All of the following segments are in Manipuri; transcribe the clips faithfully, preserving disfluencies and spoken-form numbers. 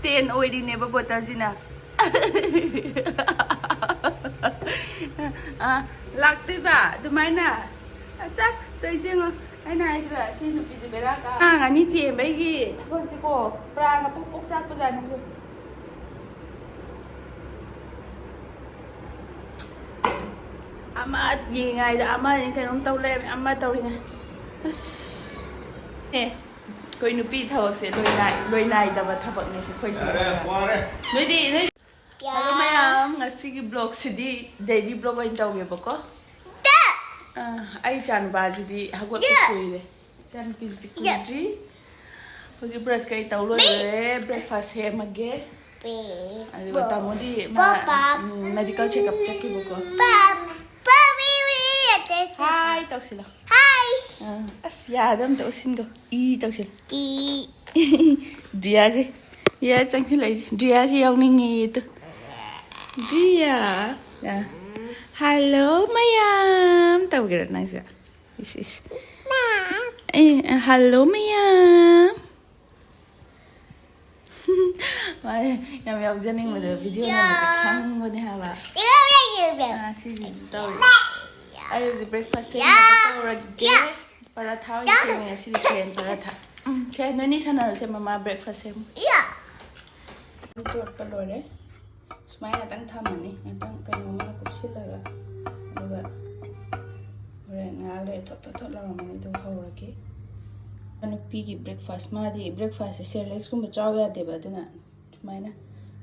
ꯇꯦꯟ ꯑꯣꯏꯔꯤꯅꯦꯕ ꯕꯣꯇꯜꯁꯤꯅ꯫ ꯑꯥ, ꯂꯥꯛꯇꯣꯏꯕ ꯑꯗꯨꯃꯥꯏꯅ꯫ ꯑꯠꯆꯥ, ꯇꯧꯔꯤꯁꯦ ꯌꯦꯡꯉꯣ꯫ ꯑꯩꯅ ꯍꯥꯏꯗ꯭ꯔꯥ, ꯁꯤ ꯅꯨꯄꯤꯁꯦ ꯕꯦꯔꯥ ꯀꯥ-, ꯑꯉꯥꯡ ꯑꯅꯤ ꯆꯦꯟꯕꯒꯤ ꯊꯕꯛꯁꯦꯀꯣ, ꯄ꯭ꯔꯥꯅ ꯄꯣꯛ ꯄꯣꯛ ꯆꯥꯛꯄꯖꯥꯠꯅꯤ ꯁꯦ꯫ ꯑꯃ ꯌꯦꯡꯉꯥꯏꯗ ꯑꯃ ꯀꯩꯅꯣꯝ ꯇꯧ ꯂꯩꯔꯝꯃꯦ, ꯑꯃ ꯇꯧꯔꯤꯉꯥꯏ꯫ ꯑꯁ꯫ ꯑꯦ, ꯑꯩꯈꯣꯏ ꯅꯨꯄꯤ ꯊꯕꯛꯁꯦ ꯂꯣꯏꯅꯥꯏ-, ꯂꯣꯏꯅꯥꯏꯗꯕ ꯊꯕꯛꯅꯦ ꯁꯦ ꯑꯩꯈꯣꯏꯁꯦ꯫ ꯌꯥꯔꯦ, ꯋꯥꯔꯦ꯫ ꯅꯣꯏꯗꯤ, ꯅꯣꯏ-, ꯌꯥ꯫ ꯍꯜꯂꯣ ꯃꯌꯥꯝ, ꯉꯁꯤꯒꯤ vlogꯁꯤꯗꯤ daily vlog ꯑꯣꯏꯅ ꯇꯧꯒꯦꯕꯀꯣ꯫ ꯇ꯫ ꯑꯥ, ꯑꯩ ꯏꯆꯥꯅꯨꯄꯥꯁꯤꯗꯤ ꯍꯧꯒꯠꯄ ꯌꯥ꯫ ꯀꯨꯏꯔꯦ꯫ ꯏꯆꯥꯅꯨꯄꯤꯁꯤꯗꯤ ꯌꯥ꯫ ꯀꯨꯏꯗ꯭ꯔꯤ꯫ ꯍꯧꯖꯤꯛ brush ꯀꯩ ꯇꯧ ꯂꯣꯏꯔꯦ, breakfast ꯁꯦꯝꯃꯒꯦ꯫ ꯄꯦ꯫ ꯑꯗꯨꯒ ꯇꯥꯃꯣꯗꯤ ꯃꯥ, ꯄꯄꯥ꯫ ꯎꯝ, medical checkup ꯆꯠꯈꯤꯕꯀꯣ꯫ ꯄꯥ-, ꯄꯥ-, ꯃꯤ, ꯃꯤ, ꯑꯇꯩ ꯍꯥꯏ ꯇꯧꯁꯤꯜꯂꯣ꯫ ꯍꯥꯏ꯫ ꯑꯥ, ꯑꯁ, ꯌꯥꯗ ꯑꯝꯇ ꯎꯁꯤꯟꯒꯣ꯫ ꯏ ꯇꯧꯁꯤꯜꯂꯣ꯫ ꯏ꯫ ꯗ꯭ꯔꯤꯌꯥꯁꯦ꯫ ꯌꯥ ꯆꯪꯁꯤꯜꯂꯛꯏꯁꯦ꯫ ꯗ꯭ꯔꯤꯌꯥꯁꯦ ꯌꯥꯎꯅꯤꯡꯉꯦꯌꯦ ꯇꯨ꯫ ꯗ꯭ꯔꯤꯌꯥ꯫ ꯌꯥ꯫ ꯍꯜꯂꯣ ꯃꯌꯥꯝ ꯇꯧꯒꯦꯔꯥ ꯅꯪꯁꯨ? ꯏꯁ, ꯏꯁ꯫ ꯑꯦ, ꯍꯜꯂꯣ ꯃꯌꯥꯝ꯫ ꯃꯥ ꯌꯥꯝ ꯌꯥꯎꯖꯅꯤꯡꯕꯗꯣ, video ꯅꯝꯕꯗ ꯈꯪꯕꯅꯦ ꯍꯥꯏꯕ꯫ ꯑꯥ, ꯁꯤꯁꯤꯁꯨ ꯇꯧꯔꯤ꯫ ꯑꯩ ꯍꯧꯖꯤꯛ breakfast ꯁꯦꯝꯅꯕ ꯇꯧꯔꯒꯦ꯫ ꯄꯔꯥꯊꯥ ꯑꯣꯏꯅ ꯁꯦꯝꯃꯦ ꯉꯁꯤꯗꯤ, plain ꯄꯔꯥꯊꯥ꯫ ꯎꯝ, ꯁꯦ, ꯅꯣꯏꯅꯤ ꯁꯥꯟꯅꯔꯣꯁꯦ, ꯃꯃꯥ breakfast ꯁꯦꯝꯃꯨ꯫ ꯇꯣꯠꯄ ꯂꯣꯏꯔꯦ꯫ ꯁꯨꯃꯥꯏꯅ ꯉꯥꯛꯇꯪ ꯊꯝꯃꯅꯤ, ꯉꯥꯛꯇꯪ ꯀꯩꯅꯣꯝꯃ ꯀꯨꯞꯁꯤꯜꯂꯒ, ꯑꯗꯨꯒ ꯍꯣꯔꯦꯟ ꯉꯥꯏꯍꯥꯛ ꯂꯩꯔ ꯊꯣꯠ ꯊꯣꯠ ꯊꯣꯠ ꯂꯥꯎꯔꯝꯃꯅꯤ, ꯑꯗꯨꯒ ꯍꯧꯔꯒꯦ꯫ ꯅꯨꯄꯤꯒꯤ breakfast, ꯃꯥꯗꯤ breakfastꯁꯦ Cerelacsꯀꯨꯝꯕ ꯆꯥꯎ ꯌꯥꯗꯦꯕ, ꯑꯗꯨꯅ ꯁꯨꯃꯥꯏꯅ,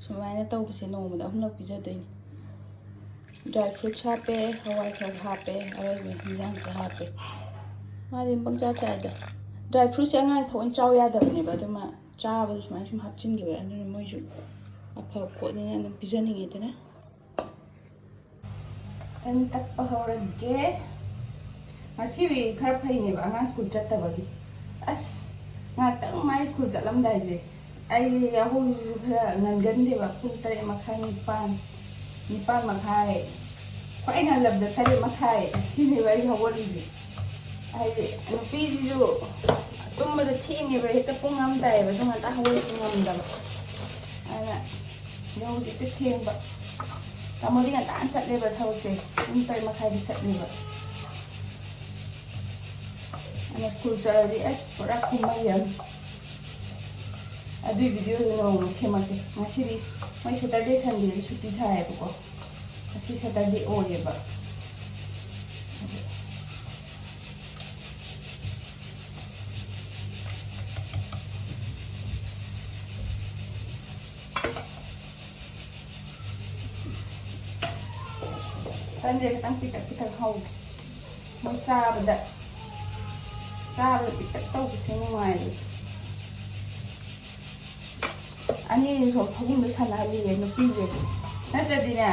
ꯁꯨꯃꯥꯏꯅ ꯇꯧꯕꯁꯦ ꯅꯣꯡꯃꯗ ꯑꯍꯨꯝꯂꯛ ꯄꯤꯖꯗꯣꯏꯅꯤ꯫ Dry fruits ꯍꯥꯞꯄꯦ, ꯍꯋꯥꯏ ꯈꯔ ꯍꯥꯞꯄꯦ, ꯑꯔꯩꯕ ꯍꯤꯟꯖꯥꯡ ꯈꯔ ꯍꯥꯞꯄꯦ꯫ ꯃꯥꯗꯤ ꯑꯗꯨꯝ ꯄꯪꯆꯥ ꯆꯥꯏꯗ꯫ Dry fruitsꯁꯦ ꯑꯉꯥꯡ ꯊꯑꯣꯏꯅ ꯆꯥꯎ ꯌꯥꯗꯕꯅꯦꯕ, ꯑꯗꯨ ꯃꯥ ꯆꯥꯕꯗꯣ ꯁꯨꯃꯥꯏꯅ ꯁꯨꯝ ꯍꯥꯞꯆꯤꯟꯈꯤꯕ, ꯑꯗꯨꯅ ꯃꯣꯏꯁꯨ ꯑꯐꯕ ꯄꯣꯠꯅꯤꯅ ꯑꯗꯨꯝ ꯄꯤꯖꯅꯤꯡꯉꯤꯗꯅ꯫ ꯇꯟ ꯇꯛꯄ ꯍꯧꯔꯒꯦ꯫ ꯉꯁꯤꯗꯤ ꯈꯔ ꯐꯩꯅꯦꯕ, ꯑꯉꯥꯡ school ꯆꯠꯇꯕꯒꯤ꯫ ꯑꯁ, ꯉꯥꯛꯇꯪ ꯃꯥꯏ school ꯆꯠꯂꯝꯗꯥꯏꯁꯦ, ꯑꯩ ꯌꯥꯍꯧꯁꯤꯁꯨ ꯈꯔ ꯉꯟꯒꯟꯗꯦꯕ, ꯄꯨꯡ ꯇꯔꯦꯠ ꯃꯈꯥꯏ, ꯅꯤꯄꯥꯟ, ꯅꯤꯄꯥꯟ ꯃꯈꯥꯏ, ꯈ꯭ꯋꯥꯏ ꯉꯜꯂꯕꯗ ꯇꯔꯦꯠ ꯃꯈꯥꯏ, ꯁꯤꯅꯦꯕ ꯑꯩ ꯍꯧꯒꯠꯂꯤꯁꯦ꯫ ꯍꯥꯏꯗꯤ ꯅꯨꯄꯤꯁꯤꯁꯨ ꯇꯨꯝꯕꯗ ꯊꯦꯡꯉꯦꯕ, ꯍꯦꯛꯇ ꯄꯨꯡ ꯑꯃ ꯇꯥꯏꯌꯦꯕ, ꯑꯗꯨ ꯉꯟꯇꯥ ꯍꯧꯒꯠꯄ ꯉꯝꯗꯕ꯫ ꯍꯧꯖꯤꯛꯇꯤ ꯊꯦꯡꯕ꯫ ꯇꯥꯃꯣꯗꯤ ꯉꯟꯇꯥꯅ ꯆꯠꯂꯦꯕ ꯊꯕꯛꯁꯦ, ꯄꯨꯡ ꯇꯔꯦꯠ ꯃꯈꯥꯏꯗ ꯆꯠꯂꯦꯕ꯫ ꯑꯗꯨꯅ ꯁ꯭ꯀꯨꯜ ꯆꯠꯂꯗꯤ ꯑꯁ ꯄꯨꯔꯥ ꯀꯨꯝꯍꯩ ꯑꯃ꯫ ꯑꯗꯨꯏ ꯚꯤꯗꯤꯑꯣꯗꯨ ꯅꯣꯡꯃ ꯁꯦꯝꯃꯛꯀꯦ꯫ ꯉꯁꯤꯗꯤ ꯃꯣꯏ ꯁꯦꯇꯔꯗꯦ ꯁꯟꯗꯦꯗꯤ ꯁꯨꯇꯤ ꯊꯥꯏꯌꯦꯕꯀꯣ꯫ ꯉꯁꯤ ꯁꯦꯇꯔꯗꯦ ꯑꯣꯏꯌꯦꯕ꯫ ꯇꯟꯁꯦ ꯈꯤꯇꯪ ꯄꯤꯛꯇꯛ ꯄꯤꯛꯇꯛ ꯍꯧꯒꯦ꯫ ꯃꯣꯏ ꯆꯥꯕꯗ, ꯆꯥꯕꯗ ꯄꯤꯛꯇꯛ ꯇꯧꯕꯁꯦ ꯅꯨꯡꯉꯥꯏꯕ꯫ ꯑꯅꯤꯁꯨ ꯐꯃꯨꯡꯗ ꯁꯥꯟꯅꯍꯜꯂꯤꯌꯦ ꯅꯨꯄꯤꯁꯦ꯫ ꯅꯠꯇ꯭ꯔꯗꯤꯅꯦ,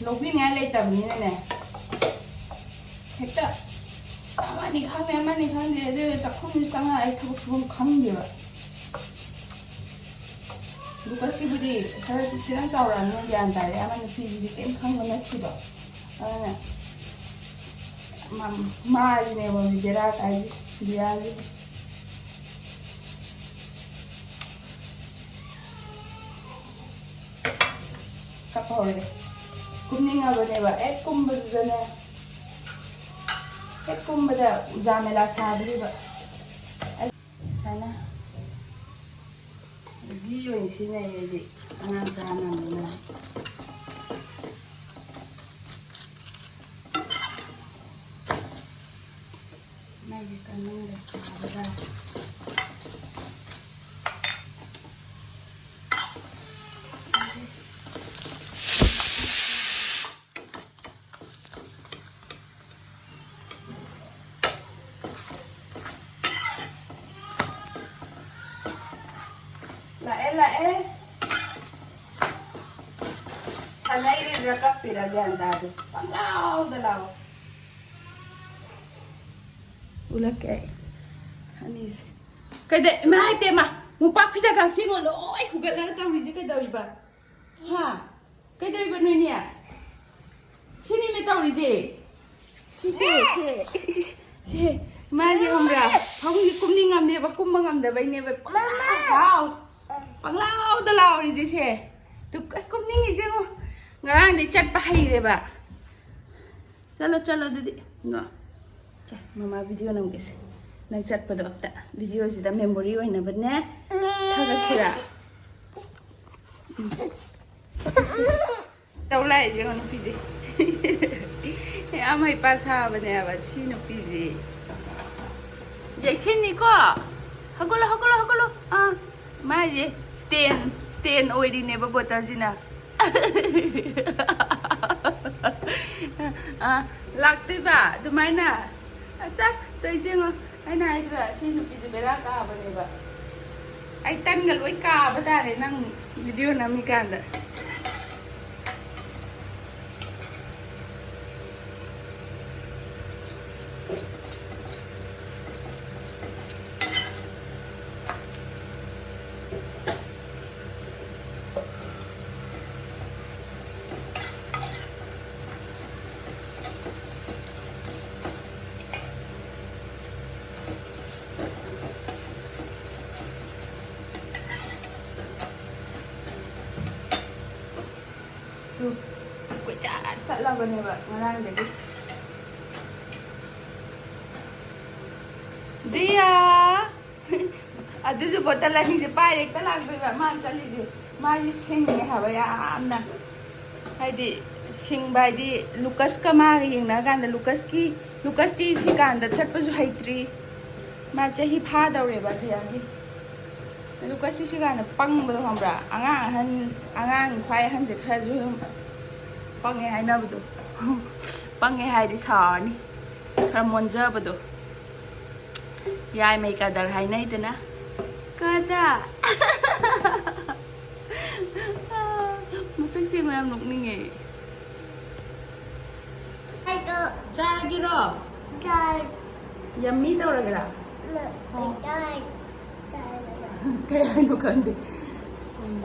ꯂꯧꯕꯤꯅꯤꯡꯉꯥꯏ ꯂꯩꯇꯕꯅꯤꯅꯅꯦ, ꯍꯦꯛꯇ ꯑꯃꯅꯤ ꯈꯪꯗꯦ, ꯑꯃꯅꯤ ꯈꯪꯗꯦ, ꯑꯗꯨ ꯆꯥꯛꯈꯨꯝꯗ ꯆꯪꯉꯛꯑ ꯑꯩ ꯊꯕꯛ ꯁꯨꯐꯝ ꯈꯪꯗꯦꯕ꯫ ꯂꯨꯀꯁꯁꯤꯕꯨꯗꯤ ꯈꯔ ꯈꯤꯇꯪ ꯆꯥꯎꯔꯛꯑꯕꯅꯤꯅ ꯒ꯭ꯌꯥꯟ ꯇꯥꯔꯦ꯫ ꯑꯃ ꯅꯨꯄꯤꯁꯤꯗꯤ ꯀꯩꯝ ꯈꯪꯕ ꯅꯠꯇꯦꯕ꯫ ꯑꯗꯨꯅ ꯃꯥ-, ꯃꯥꯁꯤꯅꯦꯕ ꯕꯦꯔꯥ ꯀꯥꯏꯁꯦ, ꯕꯤꯌꯥꯁꯤꯗꯤ꯫ ꯀꯞꯄ ꯍꯧꯔꯛꯑꯦ꯫ ꯀꯨꯝꯅꯤꯡꯉꯕꯅꯦꯕ꯫ ꯍꯦꯛ ꯀꯨꯝꯕꯗꯨꯗꯅꯦ, ꯍꯦꯛ ꯀꯨꯝꯕꯗ ꯎꯖꯥ ꯃꯦꯂꯥ ꯁꯥꯗꯣꯔꯤꯕ꯫ ꯑꯩ ꯁꯨꯃꯥꯏꯅ ꯘꯤ ꯑꯣꯏꯅ ꯁꯤꯖꯤꯟꯅꯩ ꯑꯩꯗꯤ, ꯑꯉꯥꯡ ꯆꯥꯅꯕꯅꯤꯅ꯫ ꯃꯥꯒꯤ ꯀꯥꯡꯉꯧꯗ ꯁꯥꯕꯗ꯫ ꯂꯥꯛꯑꯦ, ꯂꯥꯛꯑꯦ꯫ ꯁꯥꯟꯅꯩꯔꯤꯔꯥ ꯀꯞꯄꯤꯔꯥ ꯒ꯭ꯌꯥꯟ ꯇꯥꯗꯦ꯫ ꯄꯪꯂꯥꯎꯗ ꯂꯥꯎ꯫ ꯎꯠꯂꯛꯀꯦ ꯑꯩ ꯑꯅꯤꯁꯦ꯫ ꯀꯩꯗ-, ꯏꯃꯥ ꯏꯄꯦꯝꯃ, ꯃꯣꯝꯄꯥꯛ ꯐꯤꯗꯛ ꯀꯥꯡꯁꯤꯡꯗꯣ ꯂꯣꯏ ꯍꯨꯒꯠꯂꯒ ꯇꯧꯔꯤꯁꯦ ꯀꯩꯗꯧꯔꯤꯕ? ꯍꯥ? ꯀꯩꯗꯧꯔꯤꯕ ꯅꯣꯏꯅꯦ? ꯁꯤꯅꯤꯅꯦ ꯇꯧꯔꯤꯁꯦ꯫ ꯁꯤꯁꯦ, ꯁꯦ, ꯏꯁ, ꯏꯁ, ꯏꯁ, ꯁꯦ, ꯃꯥꯁꯦ ꯈꯪꯕ꯭ꯔꯥ? ꯐꯃꯨꯡꯁꯦ ꯀꯨꯝꯅꯤꯡꯉꯝꯅꯦꯕ, ꯀꯨꯝꯕ ꯉꯝꯗꯕꯩꯅꯦꯕ꯫ ꯄꯪꯂꯥꯎ, ꯄꯪꯂꯥꯎꯗ ꯆꯥꯎꯔꯤꯁꯦ ꯁꯦ꯫ ꯇꯨ ꯀꯨꯝꯅꯤꯡꯉꯤꯁꯦ ꯌꯦꯡꯉꯣ꯫ ꯉꯔꯥꯡꯗꯩ ꯆꯠꯄ ꯍꯩꯔꯦꯕ꯫ ꯆꯠꯂꯣ, ꯆꯠꯂꯣ ꯑꯗꯨꯗꯤ꯫ ꯅꯣ꯫ ꯁꯦ, ꯃꯃꯥ ꯚꯤꯗꯤꯑꯣ ꯅꯝꯒꯦꯁꯦ꯫ ꯅꯪ ꯆꯠꯄꯗꯣ ꯑꯝꯇ ꯚꯤꯗꯤꯑꯣꯁꯤꯗ ꯃꯦꯃꯣꯔꯤ ꯑꯣꯏꯅꯕꯅꯦ꯫ ꯊꯥꯒꯠꯁꯤꯔꯥ? ꯎꯝ꯫ ꯇꯧ ꯂꯥꯛꯏꯁꯦ ꯌꯦꯡꯉꯣ ꯅꯨꯄꯤꯁꯦ꯫ ꯌꯥꯝ ꯍꯩꯄꯥ ꯁꯥꯕꯅꯦꯕ ꯁꯤ ꯅꯨꯄꯤꯁꯦ꯫ ꯌꯩꯁꯤꯟꯅꯤꯀꯣ꯫ ꯍꯧꯒꯠꯂꯣ, ꯍꯧꯒꯠꯂꯣ, ꯍꯧꯒꯠꯂꯣ꯫ ꯑꯥ, ꯃꯥꯏꯁꯦ ꯁ꯭ꯇꯦꯟ, ꯁ꯭ꯇꯦꯟ ꯑꯣꯏꯔꯤꯅꯦꯕ ꯕꯣꯇꯜꯁꯤꯅ꯫ ꯑꯥ, ꯂꯥꯛꯇꯣꯏꯕ ꯑꯗꯨꯃꯥꯏꯅ꯫ ꯑꯠꯆꯥ, ꯇꯧꯔꯤꯁꯦ ꯌꯦꯡꯉꯣ꯫ ꯑꯩꯅ ꯍꯥꯏꯗ꯭ꯔꯥ, ꯁꯤ ꯅꯨꯄꯤꯁꯦ ꯕꯦꯔꯥ ꯀꯥꯕꯅꯦꯕ꯫ ꯑꯩ ꯇꯟꯒ ꯂꯣꯏ ꯀꯥꯕ ꯇꯥꯔꯦ ꯅꯪ ꯚꯤꯗꯤꯑꯣ ꯅꯝꯃꯤꯀꯥꯟꯗ꯫ ꯇꯨ, ꯀꯣꯏꯆꯠ ꯆꯠꯂꯕꯅꯦꯕ ꯉꯔꯥꯡꯗꯒꯤ꯫ ꯗꯤꯌꯥ! ꯑꯗꯨꯁꯨ ꯕꯣꯇꯜ ꯑꯅꯤꯁꯦ ꯄꯥꯏꯔꯦ ꯍꯦꯛꯇ ꯂꯥꯛꯇꯣꯏꯕ ꯃꯥꯅ ꯆꯠꯂꯤꯁꯦ꯫ ꯃꯥꯁꯦ ꯁꯤꯡꯉꯦ ꯍꯥꯏꯕ ꯌꯥꯝꯅ꯫ ꯍꯥꯏꯗꯤ, ꯁꯤꯡꯕ ꯍꯥꯏꯗꯤ ꯂꯨꯀꯁꯀ ꯃꯥꯒ ꯌꯦꯡꯅꯔꯀꯥꯟꯗ ꯂꯨꯀꯁꯀꯤ, ꯂꯨꯀꯁꯇꯤ ꯁꯤꯀꯥꯟꯗ ꯆꯠꯄꯁꯨ ꯍꯩꯇ꯭ꯔꯤ꯫ ꯃꯥ ꯆꯍꯤ ꯐꯥꯗꯧꯔꯦꯕ ꯗꯤꯌꯥꯒꯤ꯫ ꯂꯨꯀꯁꯇꯤ ꯁꯤꯀꯥꯟꯗ ꯄꯪꯕꯗꯣ ꯈꯪꯕ꯭ꯔꯥ? ꯑꯉꯥꯡ ꯑꯍꯟ, ꯑꯉꯥꯡ ꯈ꯭ꯋꯥꯏ ꯑꯍꯟꯁꯦ ꯈꯔꯁꯨ ꯑꯗꯨꯝ ꯄꯪꯉꯦ ꯍꯥꯏꯅꯕꯗꯣ꯫ ꯄꯪꯉꯦ ꯍꯥꯏꯗꯤ ꯁꯥꯎꯔꯅꯤ꯫ ꯈꯔ ꯃꯣꯟꯖꯕꯗꯣ꯫ ꯌꯥꯏꯃꯩ ꯀꯗꯔ ꯍꯥꯏꯅꯩꯗꯅ꯫ ꯀꯗꯔ꯫ ꯃꯁꯛꯁꯦ ꯌꯦꯡꯉꯣ, ꯌꯥꯝ ꯅꯣꯛꯅꯤꯡꯉꯦ꯫ ꯆꯥꯔꯒꯦꯔꯣ? ꯌꯝꯃꯤ ꯇꯧꯔꯒꯦꯔꯥ? ꯑꯣ꯫ ꯀꯩ ꯍꯥꯏꯅꯣ ꯈꯪꯗꯦ꯫ ꯎꯝ꯫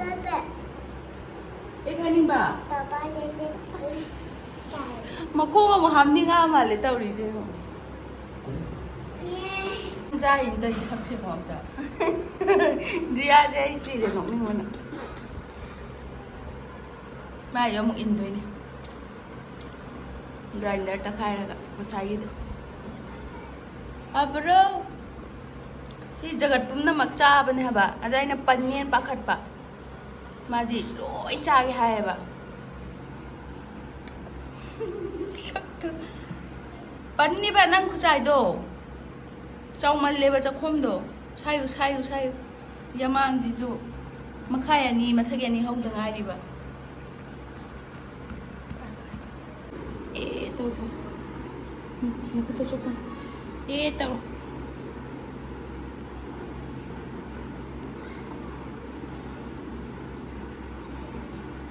ꯑꯩ ꯐꯅꯤꯡꯕ? ꯑꯁ, ꯃꯈꯣꯡ ꯑꯃꯨꯛ ꯍꯥꯝꯅꯤꯡꯉꯛꯑ ꯃꯥꯜꯂꯦ ꯇꯧꯔꯤꯁꯦ ꯌꯦꯡꯉꯣ꯫ ꯆꯥꯔꯤꯅꯤ ꯇꯧꯔꯤ ꯁꯛꯁꯤꯀꯣ ꯑꯝꯇ꯫ ꯗ꯭ꯔꯤꯌꯥꯁꯦ ꯑꯩ ꯁꯤꯔꯦ ꯅꯣꯛꯅꯤꯡꯕꯅ꯫ ꯃꯥꯏꯁꯨ ꯑꯃꯨꯛ ꯏꯟꯗꯣꯏꯅꯦ꯫ ꯒ꯭ꯔꯥꯏꯟꯗꯔ ꯇꯛꯈꯥꯏꯔꯒ ꯉꯁꯥꯏꯒꯤꯗꯣ꯫ ꯐꯕ꯭ꯔꯣ? ꯁꯤ ꯖꯒꯠ ꯄꯨꯝꯅꯃꯛ ꯆꯥꯕꯅꯦ ꯍꯥꯏꯕ꯫ ꯑꯗ ꯑꯩꯅ ꯄꯟꯅꯦꯅ ꯄꯥꯈꯠꯄ꯫ ꯃꯥꯗꯤ ꯂꯣꯏ ꯆꯥꯒꯦ ꯍꯥꯏꯌꯦꯕ꯫ ꯁꯛꯇꯨ꯫ ꯄꯟꯅꯤꯕ ꯅꯪ ꯈꯨꯆꯥꯏꯗꯣ꯫ ꯆꯥꯎꯃꯜꯂꯦꯕ ꯆꯥꯛꯈꯣꯝꯗꯣ꯫ ꯁꯥꯏꯌꯨ, ꯁꯥꯏꯌꯨ, ꯁꯥꯏꯌꯨ꯫ ꯌꯥꯃꯥꯡꯁꯤꯁꯨ ꯃꯈꯥꯏ ꯑꯅꯤ, ꯃꯊꯛ ꯑꯅꯤ ꯍꯧꯗ ꯉꯥꯏꯔꯤꯕ꯫ ꯑꯦ, ꯇꯧ, ꯇꯧ꯫ ꯎꯝ, ꯅꯈꯨꯠꯇꯣ ꯆꯨꯞꯄꯣ꯫ ꯑꯦ, ꯇꯧ꯫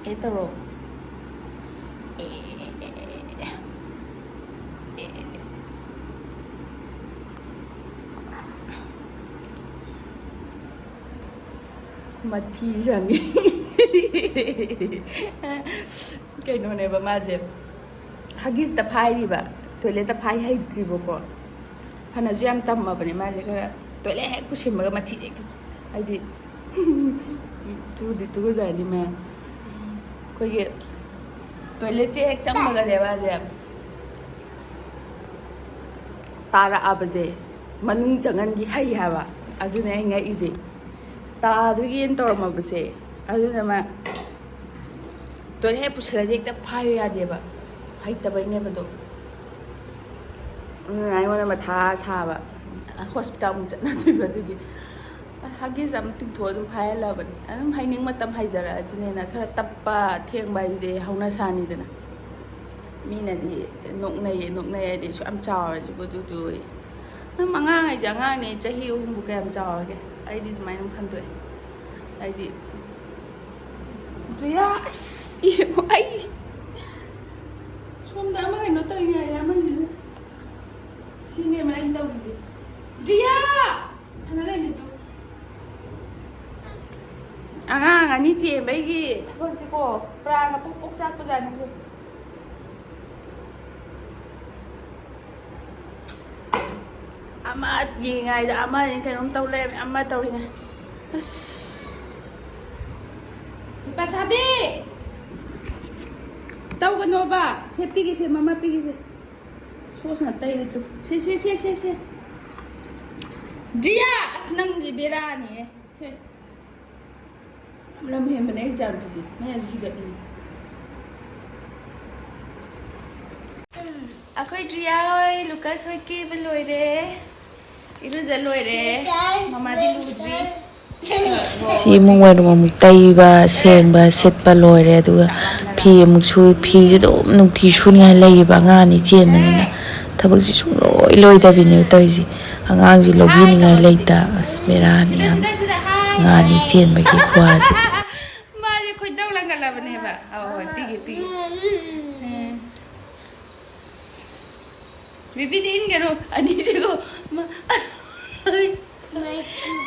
ꯑꯦ, ꯇꯧꯔꯣ꯫ ꯑꯦ, ꯑꯦ, ꯑꯦ, ꯑꯦ, ꯑꯦ꯫ ꯃꯊꯤ ꯁꯪꯉꯤ꯫ ꯀꯩꯅꯣꯅꯦꯕ ꯃꯥꯁꯦ, ꯍꯒꯤꯁꯇ ꯐꯥꯏꯔꯤꯕ, ꯇꯣꯏꯂꯦꯠꯇ ꯐꯥꯏ ꯍꯩꯇ꯭ꯔꯤꯕꯀꯣ꯫ ꯐꯅꯁꯨ ꯌꯥꯝ ꯇꯝꯃꯕꯅꯦ ꯃꯥꯁꯦ꯫ ꯈꯔ ꯇꯣꯏꯂꯦꯠ ꯍꯦꯛ ꯄꯨꯁꯤꯟꯕꯒ ꯃꯊꯤꯁꯦ ꯍꯦꯛꯇ, ꯍꯥꯏꯗꯤ, ꯇꯨꯗꯤ ꯇꯨꯒꯖꯥꯅꯤ ꯃꯌꯥꯝ꯫ ꯑꯩꯈꯣꯏꯒꯤ ꯇꯣꯏꯂꯦꯠꯁꯦ ꯍꯦꯛ ꯆꯪꯕꯒꯅꯦ ꯃꯥꯁꯦ ꯇꯥꯔꯛꯑꯕꯁꯦ ꯃꯅꯨꯡ ꯆꯪꯍꯟꯈꯤ ꯍꯩ ꯍꯥꯏꯕ꯫ ꯑꯗꯨꯅꯦ ꯑꯩ ꯉꯛꯏꯁꯦ꯫ ꯇꯥꯗꯣꯏꯒꯦꯅ ꯇꯧꯔꯝꯃꯕꯁꯦ꯫ ꯑꯗꯨꯅ ꯃꯥ ꯇꯣꯏꯂꯦꯠ ꯍꯦꯛ ꯄꯨꯁꯤꯜꯂꯗꯤ ꯍꯦꯛꯇ ꯐꯥꯏꯌꯨ ꯌꯥꯗꯦꯕ꯫ ꯍꯩꯇꯕꯩꯅꯦꯕꯗꯣ꯫ ꯑꯗꯨꯅ ꯑꯩꯉꯣꯟꯗ ꯃꯊꯥ ꯁꯥꯕ꯫ ꯍꯣꯁꯄꯤꯇꯥꯜ ꯑꯃꯨꯛ ꯆꯠꯅꯗꯣꯏꯕ ꯑꯗꯨꯒꯤ꯫ ꯍꯒꯤꯁ ꯑꯃ ꯇꯤꯡꯊꯣꯛꯑ ꯑꯗꯨꯝ ꯐꯥꯏꯍꯜꯂꯕꯅꯤ꯫ ꯑꯗꯨꯝ ꯍꯩꯅꯤꯡ ꯃꯇꯝ ꯍꯩꯖꯔꯛꯑꯁꯤꯅꯦꯅ꯫ ꯈꯔ ꯇꯞꯄ ꯊꯦꯡꯕ ꯍꯥꯏꯗꯨꯗꯤ ꯍꯧꯅ ꯁꯥꯅꯤꯗꯅ꯫ ꯃꯤꯅꯗꯤ ꯅꯣꯛꯅꯩꯌꯦ, ꯅꯣꯛꯅꯩ ꯍꯥꯏꯗꯤ ꯑꯁꯨꯛ ꯌꯥꯝ ꯆꯥꯎꯔꯁꯤꯕꯨ ꯑꯗꯨꯗꯨ ꯑꯣꯏ꯫ ꯑꯗꯨꯝ ꯑꯉꯥꯡ ꯍꯥꯏꯁꯦ ꯑꯉꯥꯡꯅꯦ, ꯆꯍꯤ ꯑꯍꯨꯝꯕꯨ ꯀꯌꯥꯝ ꯆꯥꯎꯔꯒꯦ? ꯑꯩꯗꯤ ꯑꯗꯨꯃꯥꯏꯅ ꯑꯗꯨꯝ ꯈꯟꯗꯣꯛꯑꯦ꯫ ꯍꯥꯏꯗꯤ, ꯖꯨꯌꯥ, ꯑꯁ, ꯌꯦꯡꯉꯣ, ꯑꯩ ꯁꯣꯝꯗ ꯑꯃ ꯀꯩꯅꯣ ꯇꯧꯔꯤꯉꯩꯗ ꯑꯃꯁꯤꯅ ꯁꯤꯅꯦꯕ ꯑꯩꯅ ꯇꯧꯔꯤꯁꯦ꯫ ꯖꯨꯌꯥ! ꯁꯥꯟꯅ ꯂꯩꯃꯤꯠꯇꯨ꯫ ꯑꯉꯥꯡ ꯑꯅꯤ ꯆꯦꯟꯕꯩꯒꯤ ꯊꯕꯛꯁꯤꯀꯣ, ꯄ꯭ꯔꯥꯟꯒ ꯄꯣꯛ ꯄꯣꯛ ꯆꯥꯛꯄꯖꯥꯠꯅꯤꯁꯦ꯫ ꯑꯃ ꯌꯦꯡꯉꯥꯏꯗ ꯑꯃ ꯀꯩꯅꯣꯝ ꯇꯧ ꯂꯩꯔꯝꯃꯦ, ꯑꯃ ꯇꯧꯔꯤꯉꯥꯏ꯫ ꯑꯁ꯫ ꯅꯨꯄꯥ ꯁꯥꯕꯤ! ꯇꯧꯒꯅꯣꯕ꯫ ꯁꯦ, ꯄꯤꯒꯦꯁꯦ, ꯃꯃꯥ ꯄꯤꯒꯦꯁꯦ꯫ ꯁꯣꯁꯅ ꯇꯩꯔꯦ ꯇꯨ꯫ ꯁꯦ, ꯁꯦ, ꯁꯦ, ꯁꯦ, ꯁꯦ꯫ ꯗ꯭ꯔꯤꯌꯥ! ꯑꯁ, ꯅꯪꯁꯦ ꯕꯦꯔꯥꯅꯤꯍꯦ꯫ ꯁꯦ꯫ ꯂꯝ ꯍꯦꯟꯕꯅꯦ ꯑꯩ ꯏꯆꯥꯅꯨꯄꯤꯁꯦ꯫ ꯃꯌꯥꯝ ꯍꯤꯒꯠꯂꯤ꯫ ꯑꯩꯈꯣꯏ ꯗ꯭ꯔꯤꯌꯥ ꯍꯣꯏ, ꯂꯨꯀꯥꯁ ꯍꯣꯏ ꯀꯦꯕ ꯂꯣꯏꯔꯦ꯫ ꯏꯔꯨꯖ ꯂꯣꯏꯔꯦ꯫ ꯃꯃꯥꯗꯤ ꯂꯨꯗ꯭ꯔꯤ꯫ ꯁꯤ ꯏꯃꯨꯡ ꯋꯥꯏꯔꯨꯝ ꯑꯃꯨꯛ ꯇꯩꯕ, ꯁꯦꯡꯕ, ꯁꯤꯠꯄ ꯂꯣꯏꯔꯦ꯫ ꯑꯗꯨꯒ ꯐꯤ ꯑꯃꯨꯛ ꯁꯨꯏ꯫ ꯐꯤꯁꯦ ꯑꯗꯨꯝ ꯅꯨꯡꯇꯤ ꯁꯨꯅꯤꯡꯉꯥꯏ ꯂꯩꯌꯦꯕ, ꯑꯉꯥꯡ ꯑꯅꯤ ꯆꯦꯟꯕꯅꯤꯅ꯫ ꯊꯕꯛꯁꯦ ꯁꯨꯡꯂꯣꯏ ꯂꯣꯏꯗꯕꯤꯅꯦꯕ ꯇꯧꯔꯤꯁꯦ꯫ ꯑꯉꯥꯡꯁꯦ ꯂꯧꯕꯤꯅꯤꯡꯉꯥꯏ ꯂꯩꯇ꯫ ꯑꯁ, ꯕꯦꯔꯥꯅꯤ ꯌꯥꯝ꯫ ꯑꯉꯥꯡ ꯑꯅꯤ ꯆꯦꯟꯕꯒꯤ ꯈꯨꯋꯥꯁꯤꯗꯤ꯫ ꯃꯥꯁꯦ ꯈꯣꯏꯗꯧ ꯂꯪꯒꯠꯂꯕꯅꯦꯕ꯫ ꯑꯧ, ꯍꯣꯏ, ꯄꯤꯒꯦ, ꯄꯤꯒꯦ꯫ ꯎꯝ꯫ ꯕꯦꯕꯤꯗꯤ ꯏꯟꯒꯅꯨ, ꯑꯅꯤꯁꯤꯒꯣ꯫ ꯃ-,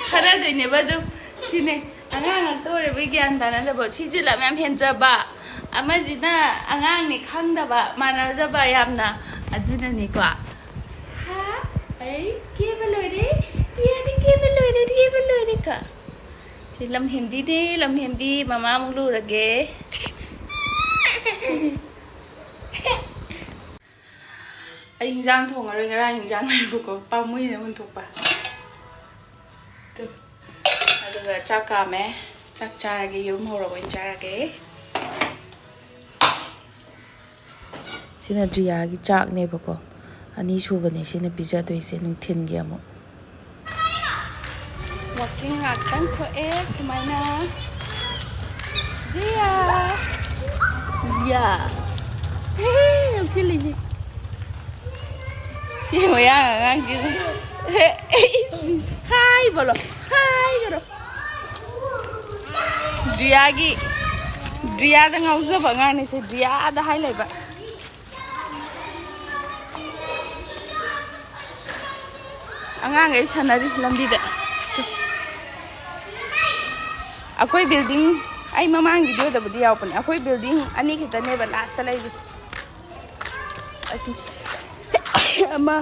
ꯈꯠꯅꯗꯣꯏꯅꯦꯕ ꯑꯗꯨꯝ꯫ ꯁꯤꯅꯦ, ꯑꯉꯥꯡ ꯉꯥꯛꯇ ꯑꯣꯏꯔꯕꯩ ꯒ꯭ꯌꯥꯟ ꯇꯥꯅꯗꯕ꯫ ꯁꯤꯁꯨ ꯂꯝ ꯌꯥꯝ ꯍꯦꯟꯖꯕ, ꯑꯃꯁꯤꯅ ꯑꯉꯥꯡꯅꯤ ꯈꯪꯗꯕ, ꯃꯥꯟꯅꯖꯕ ꯌꯥꯝꯅ꯫ ꯑꯗꯨꯅꯅꯤꯀꯣ꯫ ꯍꯥ? ꯑꯩ ꯀꯦꯕ ꯂꯣꯏꯔꯦ꯫ ꯔꯤꯌꯥꯗꯤ ꯀꯦꯕ ꯂꯣꯏꯔꯦ, ꯀꯦꯕ ꯂꯣꯏꯔꯦ ꯀꯣ꯫ ꯁꯤ ꯂꯝ ꯍꯦꯟꯕꯤꯅꯦ, ꯂꯝ ꯍꯦꯟꯕꯤ꯫ ꯃꯃꯥ ꯑꯃꯨꯛ ꯂꯨꯔꯒꯦ꯫ ꯑꯩ ꯍꯤꯟꯖꯥꯡ ꯊꯣꯡꯉꯔꯣꯏ, ꯉꯔꯥꯡ ꯍꯤꯟꯖꯥꯡ ꯂꯩꯕꯀꯣ, ꯄꯥꯝꯃꯨꯏꯅ ꯍꯨꯟꯊꯣꯛꯄ꯫ ꯇꯨ꯫ ꯑꯗꯨꯒ ꯆꯥꯛ ꯀꯥꯝꯃꯦ꯫ ꯆꯥꯛ ꯆꯥꯔꯒꯦ, ꯌꯦꯔꯨꯝ ꯍꯧꯔꯒ ꯑꯣꯏꯅ ꯆꯥꯔꯒꯦ꯫ ꯁꯤꯅ ꯗ꯭ꯔꯤꯌꯥꯒꯤ ꯆꯥꯛꯅꯦꯕꯀꯣ꯫ ꯑꯅꯤ ꯁꯨꯕꯅꯦ ꯁꯤꯅ ꯄꯤꯖꯗꯣꯏꯁꯦ ꯅꯨꯡꯊꯤꯟꯒꯤ ꯑꯃꯨꯛ꯫ ꯋꯥꯀꯤꯡ ꯉꯥꯛꯇꯪ ꯊꯣꯛꯑꯦ ꯁꯨꯃꯥꯏꯅ꯫ ꯗ꯭ꯔꯤꯌꯥ! ꯗ꯭ꯔꯤꯌꯥ! ꯍꯦ, ꯍꯦ, ꯌꯧꯁꯤꯜꯂꯤꯁꯦ꯫ ꯁꯤ ꯃꯌꯥꯡ ꯑꯉꯥꯡꯁꯤ꯫ ꯍꯦ, ꯍꯥꯏ ꯕꯣꯂꯣ, ꯍꯥꯏ ꯀꯩꯅꯣ꯫ ꯗ꯭ꯔꯤꯌꯥꯒꯤ, ꯗ꯭ꯔꯤꯌꯥꯗ ꯉꯥꯎꯖꯕ ꯑꯉꯥꯡꯅꯤ ꯁꯦ, ꯗ꯭ꯔꯤꯌꯥꯗ ꯍꯥꯏ ꯂꯩꯕ꯫ ꯑꯉꯥꯡꯈꯩ ꯁꯥꯟꯅꯔꯤ ꯂꯝꯕꯤꯗ꯫ ꯑꯩꯈꯣꯏ building, ꯑꯩ ꯃꯃꯥꯡ videoꯗꯕꯨꯗꯤ ꯌꯥꯎꯕꯅꯦ, ꯑꯩꯈꯣꯏ building ꯑꯅꯤ ꯈꯛꯇꯅꯦꯕ lastꯇ ꯂꯩꯁꯦ꯫ ꯑꯁꯤ ꯑꯃ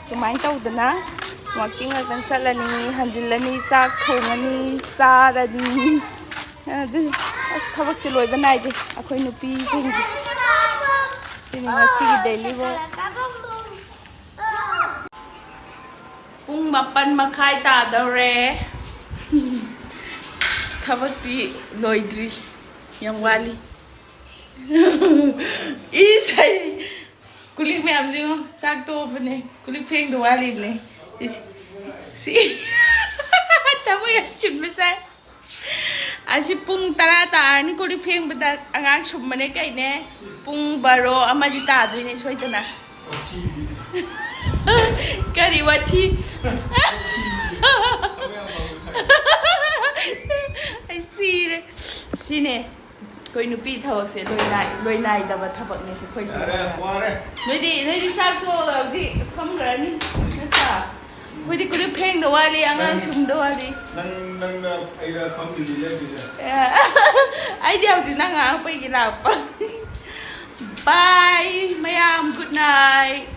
ꯁꯨꯃꯥꯏꯅ ꯇꯧꯗꯅ walking ꯉꯥꯛꯇꯪ ꯆꯠꯂꯅꯤ, ꯍꯟꯖꯤꯜꯂꯅꯤ, ꯆꯥꯛ ꯊꯣꯡꯉꯅꯤ, ꯆꯥꯔꯅꯤ꯫ ꯑꯗꯨ ꯑꯁ, ꯊꯕꯛꯁꯦ ꯂꯣꯏꯕ ꯅꯥꯏꯗꯦ ꯑꯩꯈꯣꯏ ꯅꯨꯄꯤꯁꯤꯡꯁꯦ꯫ ꯁꯤꯅꯤ ꯉꯁꯤꯒꯤ daily work꯫ ꯄꯨꯡ ꯃꯥꯄꯟ ꯃꯈꯥꯏ ꯇꯥꯗꯧꯔꯦ꯫ ꯊꯕꯛꯇꯤ ꯂꯣꯏꯗ꯭ꯔꯤ, ꯌꯥꯝ ꯋꯥꯠꯂꯤ꯫ ꯏꯁ, ꯑꯩ ꯀꯨꯂꯤꯛ ꯃꯌꯥꯝꯁꯦ ꯌꯦꯡꯉꯣ, ꯆꯥꯛ ꯇꯣꯛꯑꯕꯅꯦ, ꯀꯨꯂꯤꯛ ꯐꯦꯡꯗ ꯋꯥꯠꯂꯤꯕꯅꯦ꯫ ꯏꯁ, ꯁꯤ ꯊꯕꯛ ꯌꯥꯝ ꯆꯤꯟꯕ ꯁꯥꯏ꯫ ꯑꯁꯤ ꯄꯨꯡ ꯇꯔꯥ ꯇꯥꯔꯅꯤ ꯀꯣꯜꯂꯤꯛ ꯐꯦꯡꯕꯗ꯫ ꯑꯉꯥꯡ ꯁꯨꯝꯕꯅꯦ ꯀꯩꯅꯦ꯫ ꯄꯨꯡ ꯕꯥꯔꯣ ꯑꯃꯗꯤ ꯇꯥꯗꯣꯏꯅꯦ ꯁꯣꯏꯗꯅ꯫ ꯀꯔꯤ ꯋꯥꯊꯤ? ꯑꯩ ꯁꯤꯔꯦ꯫ ꯁꯤꯅꯦ ꯑꯩꯈꯣꯏ ꯅꯨꯄꯤ ꯊꯕꯛꯁꯦ, ꯂꯣꯏꯅꯥꯏ-, ꯂꯣꯏꯅꯥꯏꯗꯕ ꯊꯕꯛꯅꯦ ꯁꯤ ꯑꯩꯈꯣꯏꯁꯦ꯫ ꯌꯥꯔꯦ, ꯋꯥꯔꯦ꯫ ꯅꯣꯏꯗꯤ, ꯅꯣꯏꯗꯤ ꯆꯥꯛ ꯇꯣꯛꯑꯒ ꯍꯧꯖꯤꯛ ꯐꯝꯈ꯭ꯔꯅꯤ, ꯅꯠꯇ꯭ꯔꯥ? ꯑꯩꯈꯣꯏꯗꯤ ꯀꯨꯂꯤꯛ ꯐꯦꯡꯗ ꯋꯥꯠꯂꯤ, ꯑꯉꯥꯡ ꯅꯪ, ꯁꯨꯝꯗ ꯋꯥꯠꯂꯤ꯫ ꯅꯪ, ꯅꯪꯅ ꯑꯩꯒ ꯐꯝꯃꯤꯁꯤ ꯂꯦꯞꯄꯤꯁꯦ꯫ ꯑꯩꯗꯤ ꯍꯧꯖꯤꯛ ꯅꯪ ꯉꯥꯡꯉꯛꯄꯒꯤ ꯂꯥꯛꯄ꯫ Bye, ꯃꯌꯥꯝ, good night꯫